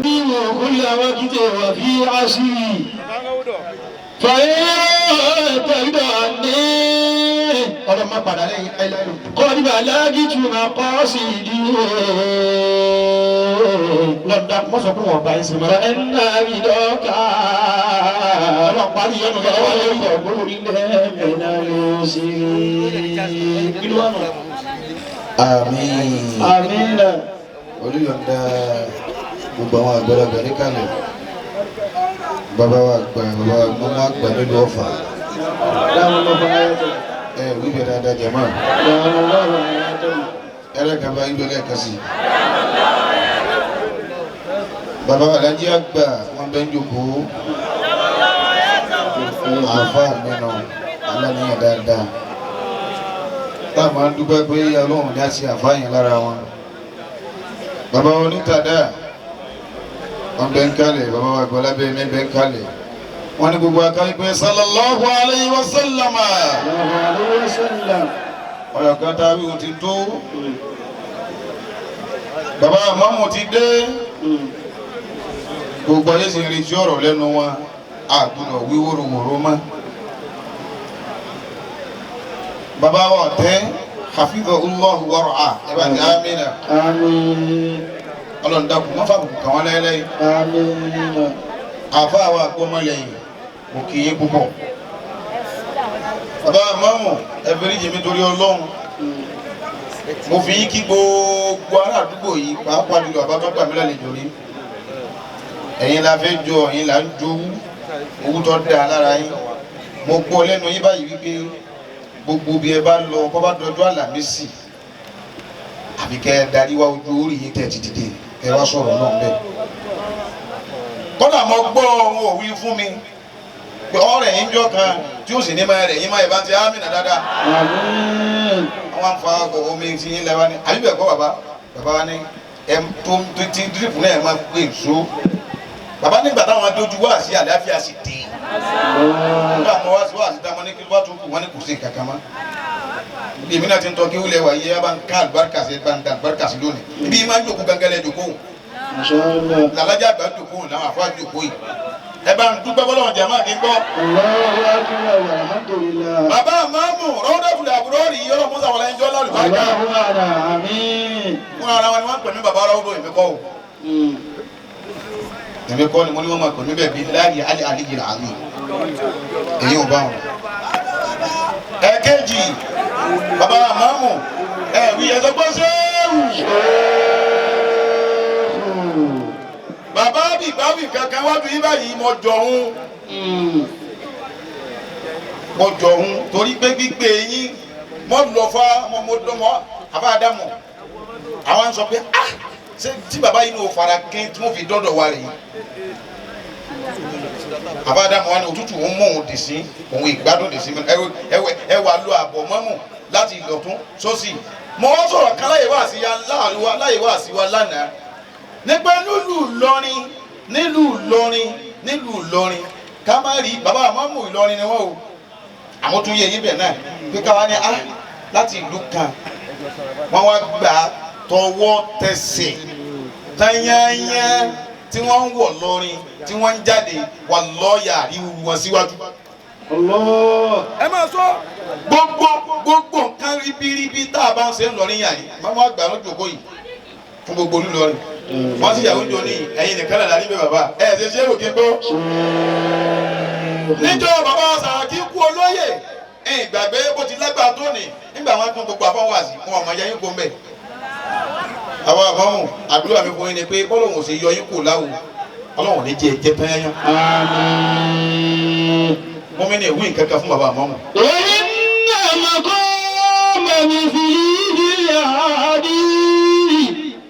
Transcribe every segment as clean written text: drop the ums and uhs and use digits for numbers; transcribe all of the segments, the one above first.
كل وقت وفي عصري فإن ترضى عني Ọlọ́run má padà lẹ́yìn láíláí. قد بلغت مقاصدي Lọ́dà mọ́ sọ pé wọ́n bá yín sinmi. فإن رضاك Ọlọ́run parí yẹnu lọ́wọ́ lórí. خير من اليسر. Kí ló wà nù? Àmín. آمين. Olùyọ̀ǹda gbogbo àwọn àgbàlagbà níkàlẹ̀. Bàbá wa àgbà, bàbá wa mọ́mọ́ àgbà nílùú Ọ̀fà. دام الله حياته. Ẹ wíbẹ̀ dáadáa jẹ̀mọ́. دام الله حياته. Ẹlẹ́kàbá yín lọ́lẹ́ kan sí. Bàbá wa Alhaji àgbà wọn bẹ́ ń jókòó. Àáfàá mi nù aláníyàn dáadáa. Táwọn máa ń dúpẹ́ pé Ọlọ́run dá sí àáfàá yẹn lára wọn. Bàbá wa onítàdá wọn bẹ́ ń kalẹ̀, bàbá wa àgbà lábẹ́ mi bẹ́ ń kalẹ̀. Wọ́n ní gbogbo akáyí pé sallallahu alayhi wa sallama. الله عليه وسلم. Ọ̀rọ̀ kan tá a wí o ti tó. Bàbá àmọ́mù ti dé. Gbogbo ayé sì ń retí ọ̀rọ̀ lẹ́nu wọn, a gbọ́dọ̀ wí wóróworó mọ́. Bàbá wa ọ̀tẹ́ hafidhahullahu wa ra'ah ẹ bá ti amínà. آمين. Ọlọ́run dákun má fàbùkù kàn wọ́n láéláé. آمين. Àfa àwọn àgbọ̀mọlẹ́yìn mo kì í yín púpọ̀. Bàbá àmọ́mù ẹ foríjì mi torí Ọlọ́run. Mo fi yín kí gbogbo ará àdúgbò yìí, pàápàá jùlọ bàbá tó gbà mí lálejò rí. Ẹ̀yin la fẹ́ jọ, ẹ̀yin là ń jowú, owó tó dáa lára yín. Mo gbọ́ lẹ́nu yín báyìí wípé gbogbo bí ẹ bá lọ bọ́ bá dọjọ́ Àlàmísì, àbí kẹ́ ẹ darí wá ojú orí yín tẹ̀ ti dìde ẹ wá sọ̀rọ̀ náà bẹ́ẹ̀. Kódà mo gbọ́ ohun òwí fún mi pé ọ̀rẹ́ yín jọ kan tí ó sì ní máa rẹ̀ yín máa ẹ̀ bá ti ámìnà dáadáa. آمين. Àwọn afa omi ti yín lẹ́wà ní àbí bẹ́ẹ̀ kọ́ bàbá bàbá wa ní ẹ tó ti dírípù náà ẹ máa gbé èso. Bàbá nígbà táwọn dojú wá sí àlàáfíà sì dé. Nígbà mo wá sí wá sí táwọn ní kí wọ́n tún kù wọ́n ní kò sí kankan mọ́. Ibi èmi náà ti ń tọ́ kí wúlẹ̀ wá yé bá ń ká àlùbáríkà sí bá ń da àlùbáríkà sí lónìí. Ibi yìí máa ń jòkó gangan lẹ́ jòkó. ما شاء الله. Làlájà àgbà ń jòkó làwọn àfáà jòkó yìí. Ẹ bá ń dúpẹ́ fọlọ́run jàmáà kí n gbọ́. الله أكبر والحمد لله. Bàbá àmàmù rọ́dọ̀fùlẹ̀ àbúrò rí yọ̀rọ̀ musa wọlé ń jọ́ lálùbáríkà. الله أعلم. آمين. Fún ara wọn ni wọ́n ń pè mí bàbá rọ́dọ̀ èmi kọ́ o. Èmi kọ́ ni mo ní wọ́n máa pè mí bẹ́ẹ̀ bí láàyè alẹ́ àlejò làálù. Èyí ò bá wọn. Ẹ̀kejì bàbá àmàmù ẹ̀ wí ẹ̀sọ́ pé ṣéwù. Bàbá bì báwì kankan wájú yín báyìí mo jọ̀hún. Mo jọ̀hún torí pé gbígbé yín mo lọ fa mo mo dán mọ́ àbá Ádámù. Àwọn sọ pé ah ṣé tí bàbá yìí ní o fara kín tí wọ́n fi dọ́dọ̀ wa rèé. Àbá Ádámù wa ní òtútù òun mú òun dì sí òun ìgbádùn dì sí ẹ wà lọ àbọ̀ mọ́mù láti ìlọ̀tún sósì. Mo wá sọ̀rọ̀ kan láyé wá sí wa láyé wá sí wa lánàá nípa nílùú Ìlọrin nílùú Ìlọrin nílùú Ìlọrin ká má rí bàbá àmọ́mù Ìlọrin ni wọ́n o àwọn tún yẹ yín bẹ̀ náà pé káwa ní ah láti ìlú kan wọ́n wá gbà tọwọ́ tẹsẹ̀ tányányá tí wọ́n ń wọ̀ lọ́rin tí wọ́n ń jáde wà lọ́ọ̀yà ríru wọn síwájú. Allah. Ẹ máa sọ gbogbo gbogbo nǹkan ribiribi tá a bá ń ṣe ń lọrin yàn yìí máa wá gbà lójú òkó yìí fún gbogbo olúlọrin wọ́n sì yàwó jọ ní ẹ̀yin nìkan náà lárí bẹ́ẹ̀ bàbá ẹ̀ ṣe ṣé òkè gbọ́. Níjọ́ bàbá Sàràkí kú olóyè ìgbàgbé bó ti lágbàá tó ní nígbà wọn tún gbogbo àfọwọ́sí wọn ọmọ yẹn kó mbẹ. Àwọn àmọ́mù àdúrà mi fún yín ni pé bọ́lọ̀hún ò ṣe yọ yín kò láwo Ọlọ́run ní jẹ́ jẹ́ tán yányán. Àmín. Mọ́mí ni ìwé nǹkan kan fún bàbá àmọ́mù. Inna maqama mithlihi al-adi.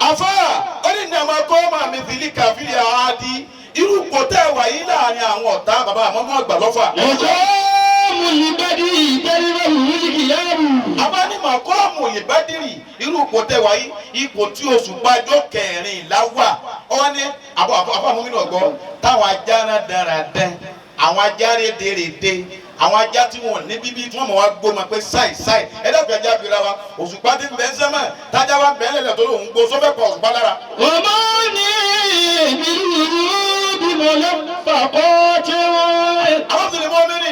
Àfáà ó ní ní àmọ́ kọ́ máa mi fi líka fílẹ̀ àádí irú kò tẹ́ wà yín láàrin àwọn ọ̀tá bàbá àmọ́mù àgbà lọ́fà. Maqamu al-badri taribahu al-kilabu. Abáni màkọ́ọ̀mù ìbádìrì irú ipò tẹ́ wà yìí ipò tí oṣù gbàjọ́ kẹrìnlá wà ọwọ́ ní àbọ̀ àbọ̀ àbọ̀ àmúmi náà gbọ́ táwọn ajá rádaràdán àwọn ajá rédèrèdè àwọn ajá tí wọn ò ní bíbí tí wọn mọ̀ wá gbó ma pé sáì sáì ẹ dàbí ajá bira wa òṣùpá tí ń bẹ ń sẹ́mọ̀ tájá wa bẹ́ẹ̀ lẹ̀lẹ̀ tó lóun gbó sọ́fẹ́ pa òṣùpá lára. Wa ma ni bil ملطقات. Àwọn tó lè mọ́ mi ní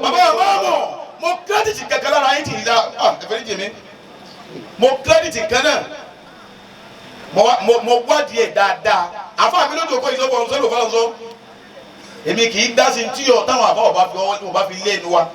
bàbá àmọ́ mo credit kankan lára yín tì í dá ẹ̀fẹ̀ ní jèmi mo credit kan náà mo wádìí ẹ̀ dáadáa. Àfa mi lójú òkò ìsọfọ ọ̀sẹ̀ ló fọlọ́ sọ èmi kì í dá sí tí ọ táwọn àfa ọba fi ọwọ́ ọba fi lé ẹnu wa.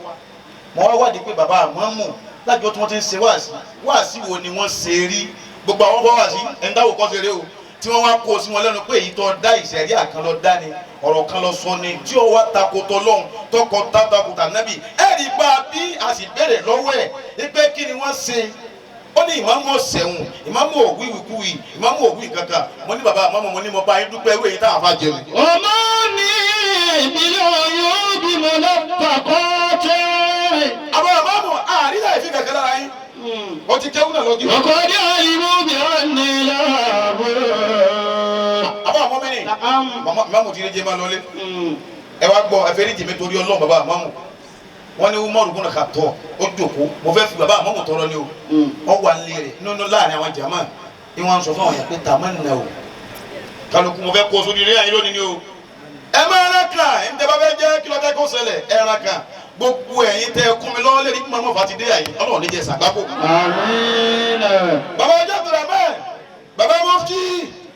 Mo wá wádìí pé bàbá àmọ́ mù lájọ tí wọ́n ti ń ṣe wáàsí wáàsí wo ni wọ́n ṣe rí gbogbo àwọn bọ́ wáàsí ẹni táwọn kọ́ ṣe rí o tí wọ́n wá kó sí wọn lẹ́nu pé èyí tó dá ìṣẹ̀rí àkàn lọ dá ni ọ̀rọ̀ kan lọ sọ ni tí ó wá takotọ lọ́hùn tọkọ takotà nábì ẹ̀rí bá a bí a sì béèrè lọ́wọ́ ẹ̀ pé kí ni wọ́n ṣe. Ó ní ìmáàmù ọ̀sẹ̀hùn, ìmáàmù òwú ìwìkúwì, ìmáàmù òwú ìkankan. Mo ní bàbá àmọ́ mo ní mo bá yín dúpẹ́ ewé yìí táwọn afá jẹun. وما بالعيوب ملطقات. Àwọn ìmáàmù àríyá ìfi kankan lára yín ó ti kéwú náà lọ́gí. وقد علموا بأني لا أبرح. Àbá àmọ́ mi ni ìmáàmù ti rí jẹ́ máa lọlé. Ẹ wá gbọ́ ẹ fẹ́ rí jèmi torí Ọlọ́run. Bàbá àmọ́mù wọ́n ní Umaru bùnà kà tọ̀ ó jòkó. Mo fẹ́ fi bàbá àmọ́mù tọrọ ni o. Ọ wà nílé rẹ̀ nínú láàrin àwọn jàmá ni wọ́n sọ fún àwọn yẹn pé tàmá nà o kálukú mo fẹ́ kó sórí ilé ayé lónìí ni o. Ẹ máa rán kàn ẹ̀ ń tẹ́ bá fẹ́ jẹ́ kí ló fẹ́ kó ṣẹlẹ̀ ẹ rán kàn. Gbogbo ẹ̀yin tẹ́ kún mi lọ́wọ́ lérí kí màmú fa ti dé àyè Ọlọ́run ní jẹ́ sàgbákò. آمين. Bàbá ọjọ́ tó rà bẹ́ẹ̀ bàbá mọ́fí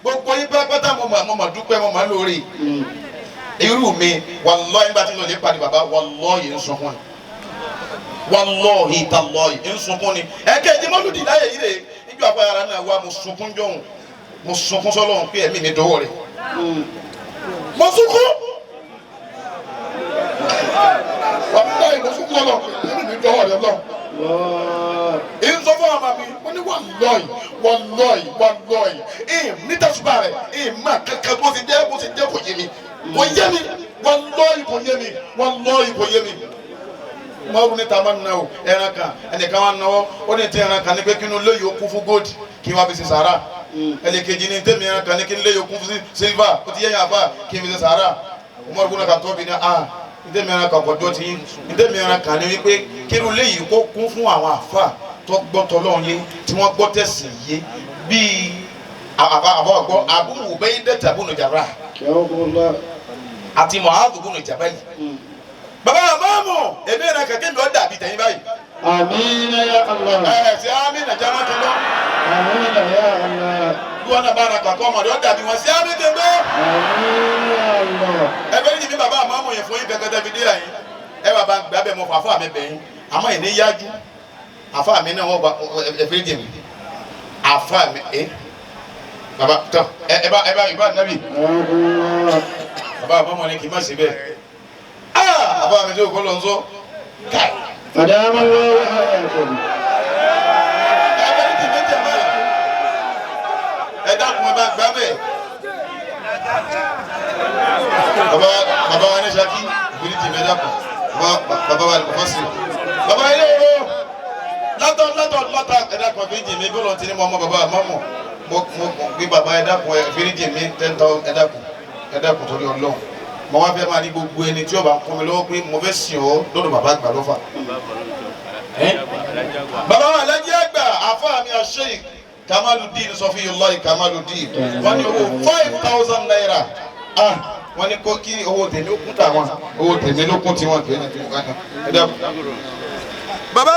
gbogbo yín pátápátá mo mà dúpẹ́ mo mà lóore irú mi wàlọ́ọ̀hìn bá ti lọ lè pàdé bàbá wàlọ́ọ̀hìn ń sunkún ni wàlọ́ọ̀hìn tàlọ́ọ̀hìn ń sunkún ni ẹ̀kẹ́jì mọ́lúdì láyé yìí rè níjọ́ àpá ara náà wà mo sunkún jọ̀hún mo sunkún sọ́lọ́hún pé ẹ̀mí mi dọ́wọ́ rẹ̀ mo sunkún wàlọ́ọ̀hìn mo sunkún sọ́lọ́hún pé ẹ̀mí mi dọ́wọ́ rẹ̀ lọ́hún èyí sọ fún ọmọ mi mo ní wàlọ́ọ̀yì wàlọ́ọ̀yì wàlọ́ọ̀yì èyí nítàsùbà rẹ̀ èyí má kankan bó ti jẹ́ bó ti jẹ́ kò yé mi kò yé mi wàlọ́ọ̀yì kò yé mi wàlọ́ọ̀yì kò yé mi. Mọ́rún níta máa ń na o ẹran kan ẹnìkan wá náwó ó ní ti ẹran kan ní pé kí inú lóye ó kún fún gold kí wọ́n fi ṣe sàrà ẹnìkejì ní tèmi ẹran kan ní kí inú lóye ó kún fún silver ó ti yẹ̀yàn àfà kí n fi ṣe sàrà. Umaru bùnà kà tóbi ní a ntẹ́mi ẹran kan kọjọ́ ti yín ntẹ́mi ẹran kan ní wípé kí inú léyìí kó kún fún àwọn àfà tó gbọ́ tọ́lọ́run yé tí wọ́n gbọ́ tẹ̀sìn yé bíi àbá àbọ̀ Abu Ubaydah ibn Jarrah àti Mu'adh ibn Jabal. Bàbá àmọ́mù èmi ẹran kẹ̀kẹ́ mi ò dàbí tẹ̀yìn báyìí. آمين يا الله. Ẹ ṣe àmì nàìjíríà máa ti lọ. آمين يا الله. Bí wọn náà bá ara kàkọ́ ọmọdé ó dàbí wọn sí àmì tẹ̀gbẹ́. آمين يا الله. Ẹ fẹ́ ní mi bàbá àmọ́mù yẹn fún yín kankan tẹ́ fi dé àyín. Ẹ bàbá gbà bẹ́ẹ̀ mọ fún àfáà mi bẹ̀yìn àmọ́ ìní yájú àfáà mi náà wọ́n bá ẹ fẹ́ jẹ̀mí àfáà mi ẹ bàbá tán ẹ bá ẹ bá ìbá nàbì الله. bàbá àmọ́mù ni kì í má ṣe bẹ́ẹ̀. Àfáà mi tó kọ́ lọ sọ káì. أدام الله حياتكم. Ẹ fẹ́ ní mi jẹ̀ mọ́ ẹ dákun ẹ bá gbà bẹ́ẹ̀. Bàbá bàbá wa ní Ṣakí ìbílí jìmẹ̀ dákun bàbá wa ní kò fọ́sì bàbá ilé ìwé látọ̀ látọ̀ látọ̀ ẹ dákun ẹ fi jìmẹ̀ bí ọlọ́run ti ní mọ́ ọmọ bàbá àmọ́ mọ̀ mo mo gbé bàbá ẹ dákun ẹ fi jìmẹ̀ 10,000 ẹ dákun ẹ dákun torí Ọlọ́run mo wá fẹ́ máa ní gbogbo ẹni tí ó bá ń kún mi lọ́wọ́ pé mo fẹ́ sìn ọ́ lọ́dọ̀ bàbá àgbà lọ́fà. Bàbá wa Alhaji àgbà àfáà mi Sheikh Kamaludin Sọfiyullahi Kamaludin wọ́n ní owó 5,000 naira wọ́n ní kó kí owó tèmi ó kún tàwọn owó tèmi ló kún tiwọn kì í ní tiwọn. Bàbá.